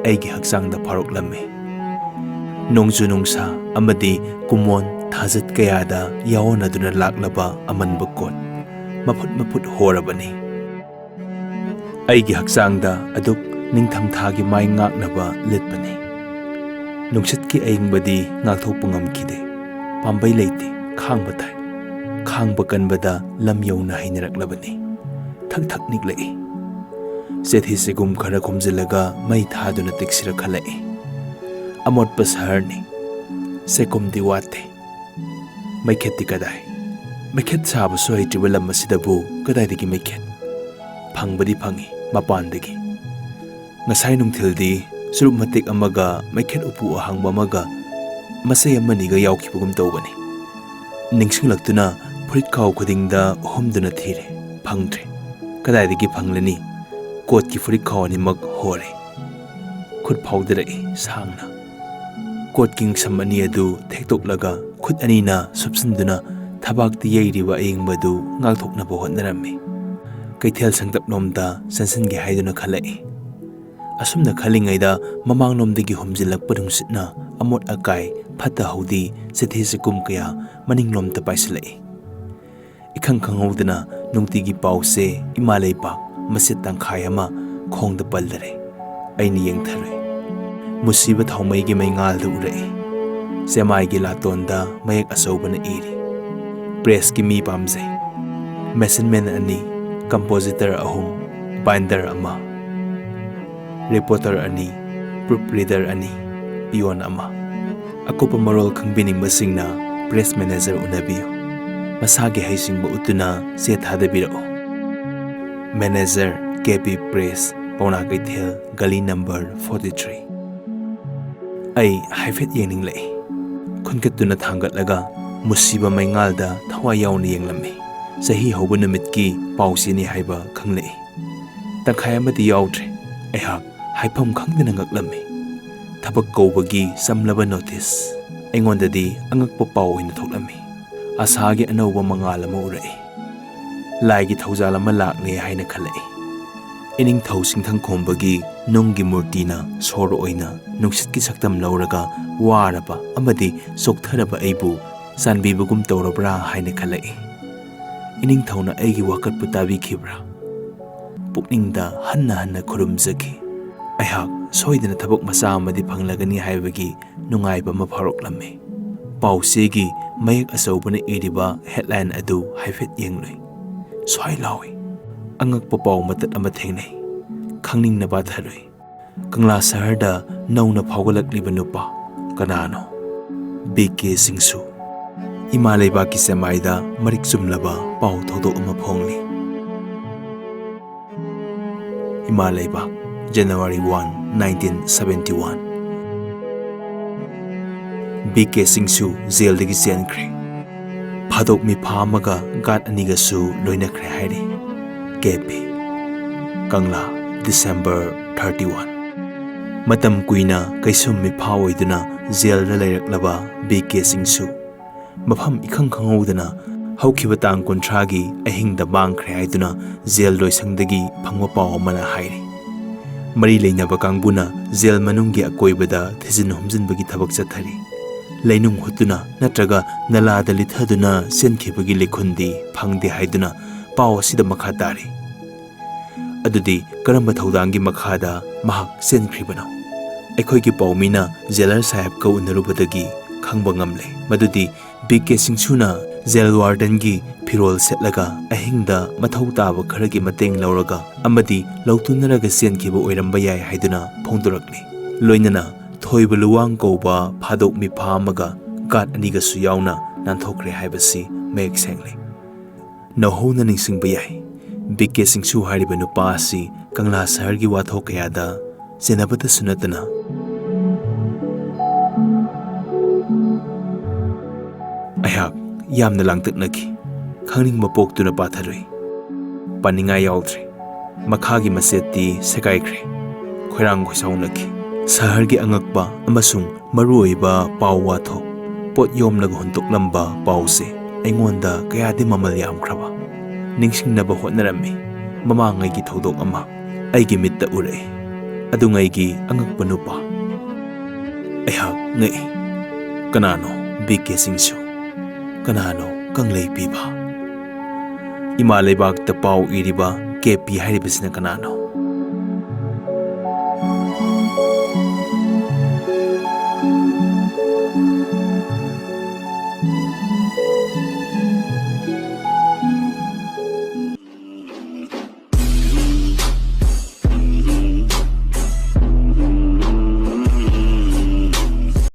ꯑꯩꯒꯤ ꯍꯛꯆꯥꯡꯗ ꯐꯥꯎꯔꯛꯂꯝꯃꯤ꯫ ꯅꯣꯡꯖꯨ ꯅꯨꯡꯁꯥ ꯑꯃꯗꯤ ꯀꯨꯃꯣꯟ ꯊꯥꯖꯠ ꯀꯌꯥꯗ ꯌꯥꯑꯣꯟꯅꯗꯨꯅ ꯂꯥꯛꯂꯕ ꯑꯃꯟꯕ ꯀꯣꯠ ꯃꯐꯨꯠ ꯃꯐꯨꯠ ꯍꯣꯔꯕꯅꯤ꯫ ꯑꯩꯒꯤ ꯍꯛꯆꯥꯡꯗ ꯑꯗꯨꯛ ꯅꯤꯡꯊꯝꯊꯥꯒꯤ ꯃꯥꯏ ꯉꯥꯛꯅꯕ ꯂꯤꯠꯄꯅꯤ꯫ ꯅꯨꯡꯁꯤꯠꯀꯤ ꯑꯏꯪꯕꯗꯤ ꯉꯥꯛꯊꯣꯛꯄ ꯉꯝꯈꯤꯗꯦ꯫ ꯄꯥꯝꯕꯩ ꯂꯩꯇꯦ, ꯈꯥꯡꯕ ꯇꯥꯏ꯫ ꯈꯥꯡꯕ ꯀꯟꯕꯗ ꯂꯝ ꯌꯧꯅ ꯍꯩꯅꯔꯛꯂꯕꯅꯤ꯫ ꯊꯛ ꯊꯛ ꯅꯤꯛꯂꯛꯏ꯫ ꯆꯦꯊꯤ ꯆꯦꯒꯨꯝ ꯈꯔ ꯈꯣꯝꯖꯤꯜꯂꯒ ꯃꯩ ꯊꯥꯗꯨꯅ ꯇꯤꯛꯁꯤꯔ ꯈꯜꯂꯛꯏ꯫ ꯑꯃꯣꯠꯄ ꯁꯍꯔꯅꯤ꯫ ꯆꯦꯒꯨꯝꯗꯤ ꯋꯥꯠꯇꯦ꯫ ꯃꯩꯈꯦꯠꯇꯤ ꯀꯗꯥꯏ? ꯃꯩꯈꯦꯠ ꯁꯥꯕꯁꯨ ꯍꯩꯇ꯭ꯔꯤꯕ ꯂꯝ ꯑꯁꯤꯗꯕꯨ ꯀꯗꯥꯏꯗꯒꯤ ꯃꯩꯈꯦꯠ? ꯐꯪꯕꯗꯤ ꯐꯪꯏ ꯃꯄꯥꯟꯗꯒꯤ꯫ ꯉꯁꯥꯏ ꯅꯨꯡꯊꯤꯜꯗꯤ ꯆꯨꯔꯨꯞ ꯃꯇꯦꯛ ꯑꯃꯒ ꯃꯩꯈꯦꯠ ꯎꯄꯨ ꯑꯍꯥꯡꯕ ꯑꯃꯒ ꯃꯆꯩ ꯑꯃꯅꯤꯒ ꯌꯥꯎꯈꯤꯕꯒꯨꯝ ꯇꯧꯕꯅꯤ꯫ ꯅꯤꯡꯁꯤꯡꯂꯛꯇꯨꯅ ꯐꯨꯔꯤꯠ ꯈꯥꯎ ꯈꯨꯗꯤꯡꯗ ꯍꯨꯝꯗꯨꯅ ꯊꯤꯔꯦ, ꯐꯪꯗ꯭ꯔꯦ꯫ ꯀꯗꯥꯏꯗꯒꯤ ꯐꯪꯂꯅꯤ? ꯀꯣꯠꯀꯤ ꯐꯨꯔꯤꯠ ꯈꯥꯎ ꯑꯅꯤꯃꯛ ꯍꯣꯔꯦ꯫ ꯈꯨꯠ ꯐꯥꯎꯗꯔꯛꯏ ꯁꯥꯡꯅ꯫ ꯀꯣꯠꯀꯤ ꯉꯛꯁꯝ ꯑꯅꯤ ꯑꯗꯨ ꯊꯦꯛꯇꯣꯛꯂꯒ ꯈꯨꯠ ꯑꯅꯤꯅ ꯁꯨꯞꯆꯤꯟꯗꯨꯅ ꯊꯕꯥꯛꯇ ꯌꯩꯔꯤꯕ ꯑꯏꯪꯕꯗꯨ ꯉꯥꯛꯊꯣꯛꯅꯕ ꯍꯣꯠꯅꯔꯝꯃꯤ꯫ ꯀꯩꯊꯦꯜ ꯁꯪꯇꯞꯂꯣꯝꯗ ꯆꯪꯁꯤꯟꯒꯦ ꯍꯥꯏꯗꯨꯅ ꯈꯜꯂꯛꯏ꯫ ꯑꯁꯨꯝꯅ ꯈꯜꯂꯤꯉꯩꯗ ꯃꯃꯥꯡꯂꯣꯝꯗꯒꯤ ꯍꯨꯝꯖꯤꯜꯂꯛꯄ ꯅꯨꯡꯁꯤꯠꯅ ꯑꯃꯣꯠ ꯑꯀꯥꯏ, ꯐꯠꯇ ꯍꯥꯎꯗꯤ, ꯆꯤꯊꯤ ꯆꯤꯀꯨꯝ ꯀꯌꯥ ꯃꯅꯤꯡꯂꯣꯝꯗ ꯄꯥꯏꯁꯤꯜꯂꯛꯏ꯫ ꯏꯈꯪ ꯈꯪꯍꯧꯗꯅ ꯅꯨꯡꯇꯤꯒꯤ ꯄꯥꯎꯁꯦ ꯏꯃꯥ ꯂꯩꯕꯥꯛ ꯃꯆꯦꯠ ꯇꯪꯈꯥꯏ ꯑꯃ ꯈꯣꯡꯗ ꯄꯜꯂꯔꯦ꯫ ꯑꯩꯅ ꯌꯦꯡꯊꯔꯨꯏ꯫ ꯃꯨꯁꯤꯕ ꯊꯥꯎꯃꯩꯒꯤ ꯃꯩꯉꯥꯜꯗ ꯎꯔꯛꯏ꯫ ꯆꯦꯃꯥꯏꯒꯤ ꯂꯥꯇꯣꯟꯗ ꯃꯌꯦꯛ ꯑꯆꯧꯕꯅ ꯏꯔꯤ, "ꯄ꯭ꯔꯦꯁꯀꯤ ꯃꯤ ꯄꯥꯝꯖꯩ꯫ ꯃꯦꯁꯟꯃꯦꯟ ꯑꯅꯤ, ꯀꯝꯄꯣꯖꯤꯇꯔ ꯑꯍꯨꯝ, ꯕꯥꯏꯟꯗꯔ ꯑꯃ, ꯔꯤꯄꯣꯔꯇꯔ ꯑꯅꯤ, ꯄ꯭ꯔꯨꯐ ꯔꯤꯗꯔ ꯑꯅꯤ, ꯄꯤꯌꯣꯟ ꯑꯃ꯫ ꯑꯀꯨꯞꯄ ꯃꯔꯣꯜ ꯈꯪꯕꯤꯅꯤꯡꯕꯁꯤꯡꯅ ꯄ꯭ꯔꯦꯁ ꯃꯦꯅꯦꯖꯔ ꯎꯅꯕꯤꯌꯨ꯫ ꯃꯁꯥꯒꯤ ꯍꯩꯁꯤꯡꯕ ꯎꯠꯇꯨꯅ ꯆꯦ ꯊꯥꯗꯕꯤꯔꯛꯎ꯫ ꯃꯦꯅꯦꯖꯔ, ꯀꯦ ꯄꯤ ꯄ꯭ꯔꯦꯁ, ꯄꯥꯎꯅꯥ ꯀꯩꯊꯦꯜ, ꯒꯂꯤ ꯅꯝꯕꯔ ꯐꯣꯔꯇꯤ ꯊ꯭ꯔꯤ꯫" ꯑꯩ ꯍꯥꯏꯐꯦꯠ ꯌꯦꯡꯅꯤꯡꯂꯛꯏ꯫ ꯈꯨꯟꯒꯠꯇꯨꯅ ꯊꯥꯡꯒꯠꯂꯒ ꯃꯨꯁꯤꯕ ꯃꯩꯉꯥꯜꯗ ꯊꯋꯥꯏ ꯌꯥꯎꯅ ꯌꯦꯡꯂꯝꯃꯤ꯫ ꯆꯍꯤ ꯍꯧꯕ ꯅꯨꯃꯤꯠꯀꯤ ꯄꯥꯎꯆꯦꯅꯤ ꯍꯥꯏꯕ ꯈꯪꯂꯛꯏ꯫ ꯇꯪꯈꯥꯏ ꯑꯃꯗꯤ ꯌꯥꯎꯗ꯭ꯔꯦ꯫ ꯑꯩꯍꯥꯛ ꯍꯥꯏꯐꯝ ꯈꯪꯗꯅ ꯉꯛꯂꯝꯃꯤ꯫ ꯊꯕꯛ ꯀꯧꯕꯒꯤ ꯆꯝꯂꯕ ꯅꯣꯇꯤꯁ꯫ ꯑꯩꯉꯣꯟꯗꯗꯤ ꯑꯉꯛꯄ ꯄꯥꯎ ꯑꯣꯏꯅ ꯊꯣꯛꯂꯝꯃꯤ꯫ ꯑꯁꯥꯒꯤ ꯑꯅꯧꯕ ꯃꯉꯥꯜ ꯑꯃ ꯎꯔꯛꯏ꯫ ꯂꯥꯏꯒꯤ ꯊꯧꯖꯥꯜ ꯑꯃ ꯂꯥꯛꯂꯦ ꯍꯥꯏꯅ ꯈꯜꯂꯛꯏ꯫ ꯏꯅꯤꯡꯊꯧ ꯁꯤꯡꯊꯪꯈꯣꯝꯕꯒꯤ ꯅꯨꯡꯒꯤ ꯃꯨꯔꯇꯤꯅ ꯁꯣꯔ ꯑꯣꯏꯅ ꯅꯨꯡꯁꯤꯠꯀꯤ ꯁꯛꯇꯝ ꯂꯧꯔꯒ ꯋꯥꯔꯕ ꯑꯃꯗꯤ ꯆꯣꯛꯊꯔꯕ ꯑꯩꯕꯨ ꯆꯥꯟꯕꯤꯕꯒꯨꯝ ꯇꯧꯔꯕ꯭ꯔꯥ ꯍꯥꯏꯅ ꯈꯜꯂꯛꯏ꯫ ꯏꯅꯤꯡꯊꯧꯅ ꯑꯩꯒꯤ ꯋꯥꯀꯠꯄꯨ ꯇꯥꯕꯤꯈꯤꯕ꯭ꯔꯥ? ꯄꯨꯛꯅꯤꯡꯗ ꯍꯟꯅ ꯍꯟꯅ ꯈꯨꯔꯨꯝꯖꯈꯤ꯫ ꯑꯩꯍꯥꯛ ꯁꯣꯏꯗꯅ ꯊꯕꯛ ꯃꯆꯥ ꯑꯃꯗꯤ ꯐꯪꯂꯒꯅꯤ ꯍꯥꯏꯕꯒꯤ ꯅꯨꯡꯉꯥꯏꯕ ꯑꯃ ꯐꯥꯎꯔꯛꯂꯝꯃꯤ꯫ ꯄꯥꯎꯆꯦꯒꯤ ꯃꯌꯦꯛ ꯑꯆꯧꯕꯅ ꯏꯔꯤꯕ ꯍꯦꯗꯂꯥꯏꯟ ꯑꯗꯨ ꯍꯥꯏꯐꯦꯠ ꯌꯦꯡꯂꯨꯏ꯫ ꯁ꯭ꯋꯥꯏ ꯂꯥꯎꯏ꯫ ꯑꯉꯛꯄ ꯄꯥꯎ ꯃꯇꯠ ꯑꯃ ꯊꯦꯡꯅꯩ꯫ ꯈꯪꯅꯤꯡꯅꯕ ꯊꯔꯨꯏ꯫ ꯀꯪꯂꯥ ꯁꯍꯔꯗ ꯅꯧꯅ ꯐꯥꯎꯒꯠꯂꯛꯂꯤꯕ ꯅꯨꯄꯥ ꯀꯅꯥꯅꯣ? ꯕꯤ ꯀꯦ ꯁꯤꯡꯁꯨ꯫ ꯏꯃꯥ ꯂꯩꯕꯥꯛꯀꯤ ꯆꯦꯃꯥꯏꯗ ꯃꯔꯤꯛ ꯆꯨꯝꯂꯕ ꯄꯥꯎ ꯊꯧꯗꯣꯛ ꯑꯃ ꯐꯣꯡꯂꯤ꯫ ꯏꯃꯥ ꯂꯩꯕꯥꯛ, January one, nineteen seventy one꯫ B K ꯁꯤꯡꯁꯨ ꯖꯦꯜꯗꯒꯤ ꯆꯦꯟꯈ꯭ꯔꯦ꯫ ꯐꯥꯗꯣꯛ ꯃꯤꯐꯥ ꯑꯃꯒ ꯒꯥꯔꯗ ꯑꯅꯤꯒꯁꯨ ꯂꯣꯏꯅꯈ꯭ꯔꯦ ꯍꯥꯏꯔꯤ꯫ K P. ꯀꯪꯂꯥ, December thirty one꯫ ꯃꯇꯝ ꯀꯨꯏꯅ ꯀꯩꯁꯨꯝ ꯃꯤꯐꯥ ꯑꯣꯏꯗꯨꯅ ꯖꯦꯜꯗ ꯂꯩꯔꯛꯂꯕ ꯕꯤ ꯀꯦ ꯁꯤꯡꯁꯨ ꯃꯐꯝ ꯏꯈꯪ ꯈꯪꯍꯧꯗꯅ ꯍꯧꯈꯤꯕ ꯇꯥꯡ ꯀꯨꯟꯊ꯭ꯔꯥꯒꯤ ꯑꯍꯤꯡꯗ ꯃꯥꯡꯈ꯭ꯔꯦ ꯍꯥꯏꯗꯨꯅ ꯖꯦꯜ ꯂꯣꯏꯁꯪꯗꯒꯤ ꯐꯪꯕ ꯄꯥꯎ ꯑꯃꯅ ꯍꯥꯏꯔꯤ꯫ ꯃꯔꯤ ꯂꯩꯅꯕ ꯀꯥꯡꯕꯨꯅ ꯖꯦꯜ ꯃꯅꯨꯡꯒꯤ ꯑꯀꯣꯏꯕꯗ ꯊꯤꯖꯤꯟ ꯍꯨꯝꯖꯤꯟꯕꯒꯤ ꯊꯕꯛ ꯆꯠꯊꯔꯤ꯫ ꯂꯩꯅꯨꯡ ꯍꯨꯠꯇꯨꯅ ꯅꯠꯇ꯭ꯔꯒ ꯅꯂꯥꯗ ꯂꯤꯊꯗꯨꯅ ꯆꯦꯟꯈꯤꯕꯒꯤ ꯂꯤꯈꯨꯟꯗꯤ ꯐꯪꯗꯦ ꯍꯥꯏꯗꯨꯅ ꯄꯥꯎ ꯑꯁꯤꯗ ꯃꯈꯥ ꯇꯥꯔꯤ꯫ ꯑꯗꯨꯗꯤ ꯀꯔꯝꯕ ꯊꯧꯗꯥꯡꯒꯤ ꯃꯈꯥꯗ ꯃꯍꯥꯛ ꯆꯦꯟꯈ꯭ꯔꯤꯕꯅꯣ? ꯑꯩꯈꯣꯏꯒꯤ ꯄꯥꯎꯃꯤꯅ ꯖꯦꯂꯔ ꯁꯥꯍꯦꯕꯀ ꯎꯅꯔꯨꯕꯗꯒꯤ ꯈꯪꯕ ꯉꯝꯂꯦ ꯃꯗꯨꯗꯤ ꯕꯤ ꯀꯦ ꯁꯤꯡꯁꯨꯅ ꯖꯦꯜ ꯋꯥꯔꯗꯟꯒꯤ ꯐꯤꯔꯣꯜ ꯁꯦꯠꯂꯒ ꯑꯍꯤꯡꯗ ꯃꯊꯧ ꯇꯥꯕ ꯈꯔꯒꯤ ꯃꯇꯦꯡ ꯂꯧꯔꯒ ꯑꯃꯗꯤ ꯂꯧꯇꯨꯅꯔꯒ ꯆꯦꯟꯈꯤꯕ ꯑꯣꯏꯔꯝꯕ ꯌꯥꯏ ꯍꯥꯏꯗꯨꯅ ꯐꯣꯡꯗꯣꯔꯛꯂꯤ꯫ ꯂꯣꯏꯅꯅ ꯊꯣꯏꯕ ꯂꯨꯋꯥꯡ ꯀꯧꯕ ꯐꯥꯗꯣꯛ ꯃꯤꯐꯥ ꯑꯃꯒ ꯒꯥꯔꯗ ꯑꯅꯤꯒꯁꯨ ꯌꯥꯎꯅ ꯅꯥꯟꯊꯣꯛꯈ꯭ꯔꯦ ꯍꯥꯏꯕꯁꯤ ꯃꯌꯦꯛ ꯁꯦꯡꯂꯦ꯫ ꯅꯧꯍꯧꯅ ꯅꯤꯡꯁꯤꯡꯕ ꯌꯥꯏ, ꯕꯤ ꯀꯦ ꯁꯤꯡꯁꯨ ꯍꯥꯏꯔꯤꯕ ꯅꯨꯄꯥ ꯑꯁꯤ ꯀꯪꯂꯥ ꯁꯍꯔꯒꯤ ꯋꯥꯊꯣꯛ ꯀꯌꯥꯗ ꯆꯦꯟꯅꯕꯇꯁꯨ ꯅꯠꯇꯅ ꯑꯩꯍꯥꯛ ꯌꯥꯝꯅ ꯂꯥꯡꯇꯛꯅꯈꯤ꯫ ꯈꯪꯅꯤꯡꯕ ꯄꯣꯛꯇꯨꯅ ꯄꯥꯊꯔꯨꯏ꯫ ꯄꯥꯅꯤꯡꯉꯥꯏ ꯌꯥꯎꯗ꯭ꯔꯦ꯫ ꯃꯈꯥꯒꯤ ꯃꯆꯦꯠꯇꯤ ꯁꯦꯒꯥꯏꯈ꯭ꯔꯦ꯫ ꯈꯣꯏꯔꯥꯡ ꯈꯣꯏꯁꯥꯎꯅꯈꯤ꯫ ꯁꯍꯔꯒꯤ ꯑꯉꯛꯄ ꯑꯃꯁꯨꯡ ꯃꯔꯨꯑꯣꯏꯕ ꯄꯥꯎ ꯋꯥꯊꯣꯛ ꯄꯣꯠ ꯌꯣꯝꯂꯒ ꯍꯨꯟꯗꯣꯛꯂꯝꯕ ꯄꯥꯎꯁꯦ ꯑꯩꯉꯣꯟꯗ ꯀꯌꯥꯗꯤ ꯃꯃꯜ ꯌꯥꯝꯈ꯭ꯔꯕ꯫ ꯅꯤꯡꯁꯤꯡꯅꯕ ꯍꯣꯠꯅꯔꯝꯃꯤ꯫ ꯃꯃꯥꯡꯉꯩꯒꯤ ꯊꯧꯗꯣꯛ ꯑꯃ ꯑꯩꯒꯤ ꯃꯤꯠꯇ ꯎꯔꯛꯏ꯫ ꯑꯗꯨꯉꯩꯒꯤ ꯑꯉꯛꯄ ꯅꯨꯄꯥ꯫ ꯑꯩꯍꯥꯛ ꯉꯛꯏ꯫ ꯀꯅꯥꯅꯣ ꯕꯤ ꯀꯦ ꯁꯤꯡꯁꯨ? ꯀꯅꯥꯅꯣ ꯀꯪꯂꯩ ꯄꯤꯕ? ꯏꯃꯥ ꯂꯩꯕꯥꯛꯇ ꯄꯥꯎ ꯏꯔꯤꯕ ꯀꯦ ꯄꯤ ꯍꯥꯏꯔꯤꯕꯁꯤꯅ ꯀꯅꯥꯅꯣ?